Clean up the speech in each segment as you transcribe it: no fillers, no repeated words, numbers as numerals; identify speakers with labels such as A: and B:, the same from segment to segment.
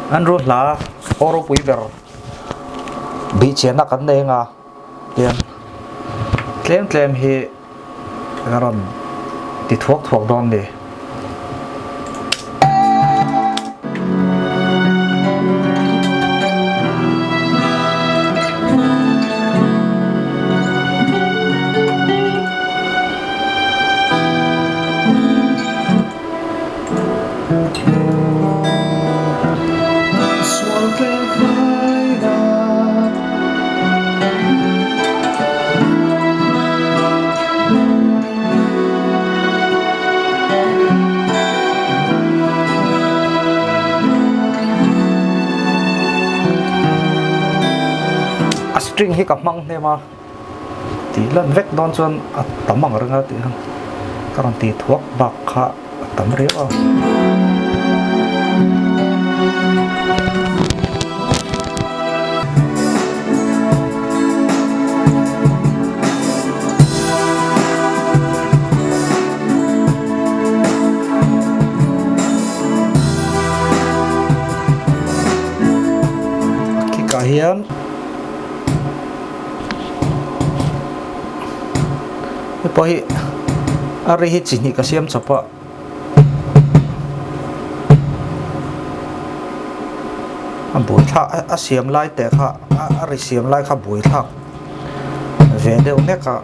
A: Andrew hla aw ropui ber bihchianna kan nei anga tian tlem tlem hi ka rawn ti thuak thuak dawn ni. A string hi ka hmang hnem a tih lan vek dawn chuan a tam ang reng a tih khan ka rawn tih thuak bak kha a tam riau a. Kikah hian Hei pawh hi a ri hi chi hnih ka siam chawp a. A buai thlak a siam lai teh kha a ri siam lai kha buai thlak ve deuh nek a.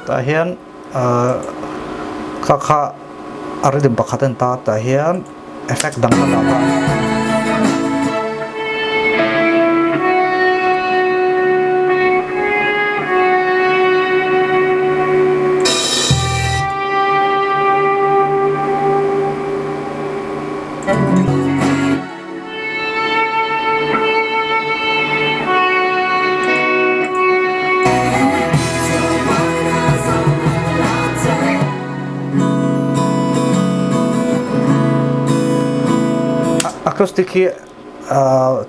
A: Tah hian kha kha a rhythm pakhat a ni ta tah hian effect dang ka dah ta. Acoustic hi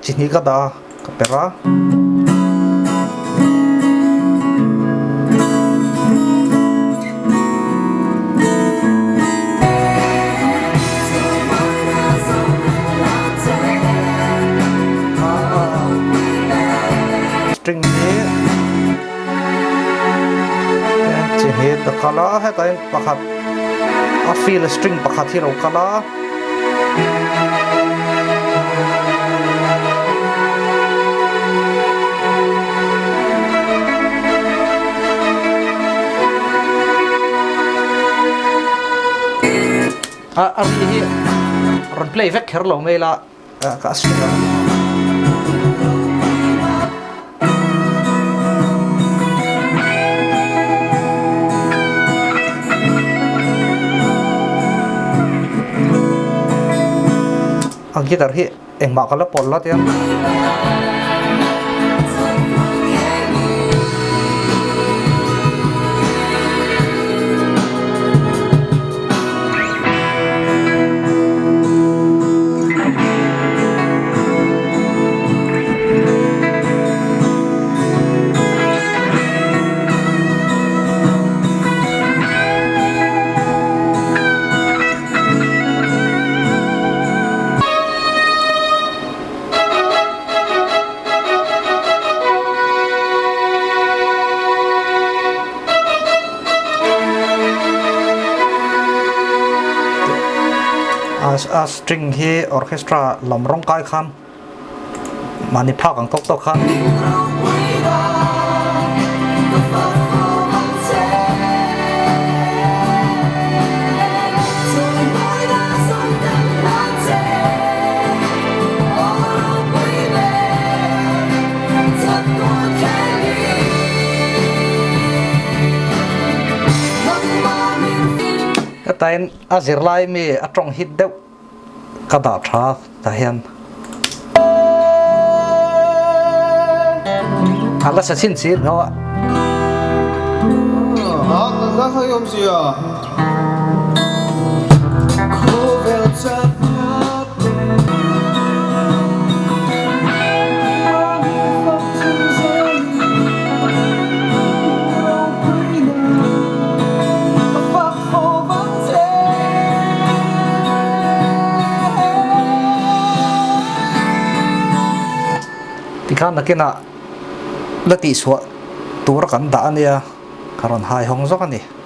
A: chi hnih ka dah a ka perh a. String hi chi hnih ka kal a hetah hian pakhat a feel string pakhat hi a lo kal a. A ri hi rawn play vek kher lo mai la ka a sir a. A guitar hi engmah ka la pawlh la tia. A string hi orchestra lam rawng kai khan mahni phak ang tawk tawk khan. Hetain a zirlai mi a tawng hit deuh ka dah tha tah hian a la sa chin chin ho a. Tikhan nakinah la tihchhuah tura kan dah a nia, ka rawn hai hawng zawk a ni.